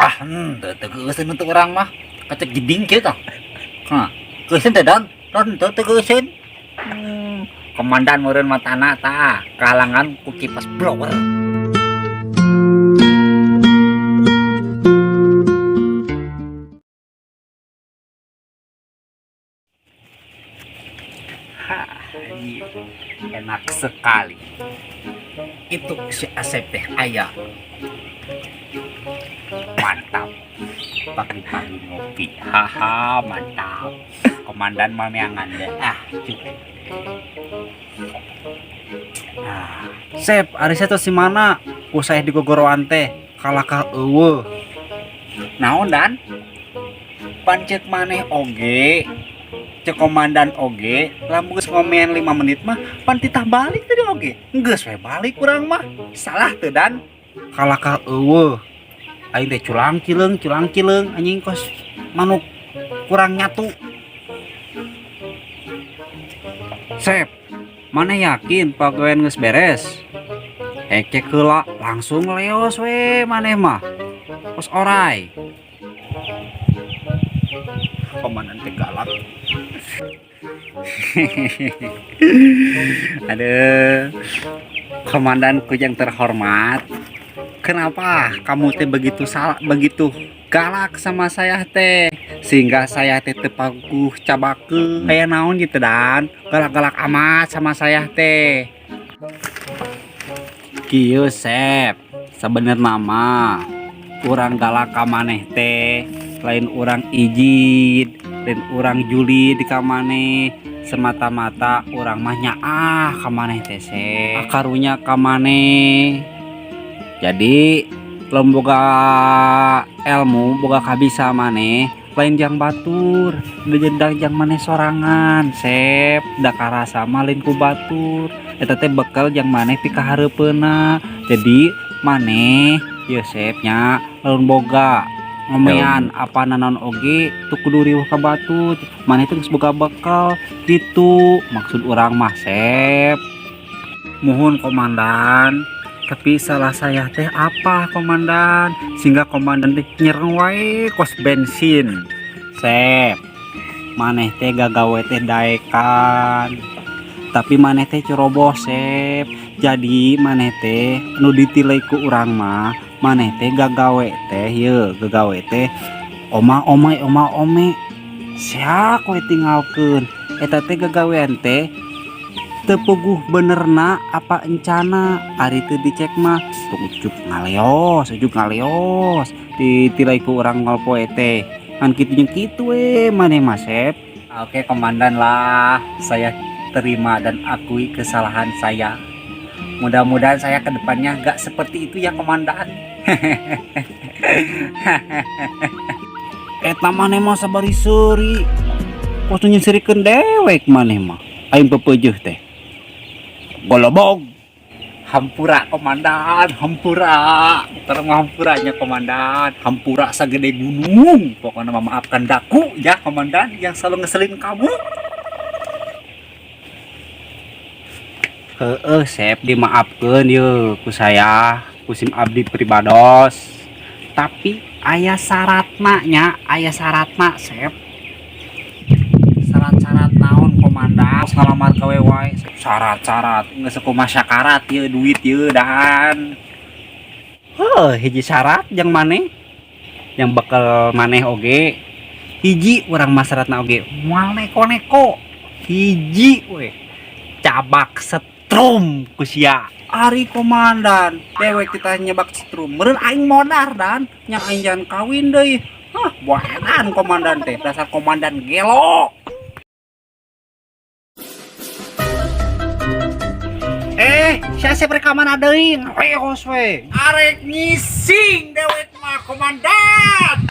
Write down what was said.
Ah, teu teu geuseun untuk urang mah. Kacek jeding kieu tah. Hah, geuseun teh, Dan. Dan teu teu geuseun. Komandan meureun matana tah, kahalangan ku kipas blower. Hah, ini enak sekali. Itu si Asep teh aya. Mantap. Pagi-pagi ngopi. Haha, mantap. Komandan mameangan deh. Ah, cuk. Ah, Sep, ari saya si mana? Ku saya di gogoroan teh, kalakah euweuh. Naon, Dan? Pan ceuk maneh oge, cek komandan oge, lamun geus ngomean 5 menit mah pan titah balik tadi oge. Geus we balik urang mah. Salah teu, Dan? Kalakah euweuh. Aing teh culang cileung, culang cileung, anjing kos manuk kurang nyatu. Sep, mana yakin pagawean geus beres? Hek cek heula, langsung leos we maneh mah. Kos orai. Komandan teh galak. Aduh, komandanku yang terhormat. Kenapa kamu teh begitu salah, begitu galak sama saya teh? Sehingga saya teh teu paguh cabakeun. Kayak naon gitu, Dan? Galak-galak amat sama saya teh. Kieu, Sep, sebenarnya mah urang galak ka maneh teh lain urang ijid dan urang julid ka maneh, semata-mata urang mah nyaah ka maneh teh, Sep, karunya ka maneh. Jadi lamun boga ilmu, boga kabisa maneh lain jang batur, da jang maneh sorangan, Sep, da karasa mah lain ku batur eta teh bekal jang maneh pikahareupeuna. Jadi maneh ieu, Sep, nya, lamun boga ngomean apa naon oge teu kudu riweuh ka batur, maneh teh geus boga bekal gitu maksud urang mah, Sep. Muhun, Komandan, tapi salah saya teh apa, Komandan, sehingga komandan teh nyereng wae kos bensin? Sep, maneh teh gagawe teh daekan, tapi maneh teh ceroboh, Sep. Jadi maneh teh nu ditilai ku urang mah maneh teh gagawe teh ye gagawe teh oma omai oma ome siak we tinggalkeun eta teh gagawean teh teu puguh benerna apa encana. Ari teu dicek mah tuh ujuk ngaleos ujuk ngaleos ditilai ku urang unggal poe teh kan kitu jeung kitu we maneh mah, Sep. Oke, Komandan lah, saya terima dan akui kesalahan saya. Mudah-mudahan saya kedepannya gak seperti itu ya, Komandan. Eta maneh mah sabari seuri kos nyeserikeun dewek maneh mah, aing pepeujeuh teh golobog. Hampura, Komandan, hampura. Terus hampuranya, Komandan, hampura sagede gunung. Pokoknya mah maafkan daku ya, Komandan, yang selalu ngeselin kamu. Heeh, Sep, dimaafkeun ye ku saya, ku sim abdi pribados, tapi aya syaratna nya, aya syaratna, Sep. Syarat-syarat naon, Komandan? Ngalamar gawe wae syarat-syarat, geus kumaha sakarat ye duit ye dan. Heuh, hiji syarat jang maneh yang bakal maneh oge hiji urang mah syaratna oge moal neko-neko, hiji we, cabak setrum ku sia. Ari komandan dewek kita nyebak setrum meureun aing modar dan nya aing jangan kawin deui. Hah, buah edan komandan teh, dasar komandan gelo. Eh, sia Asep rek ka mana deui? Ngaleos we. Arek ngising dewek mah, Komandan.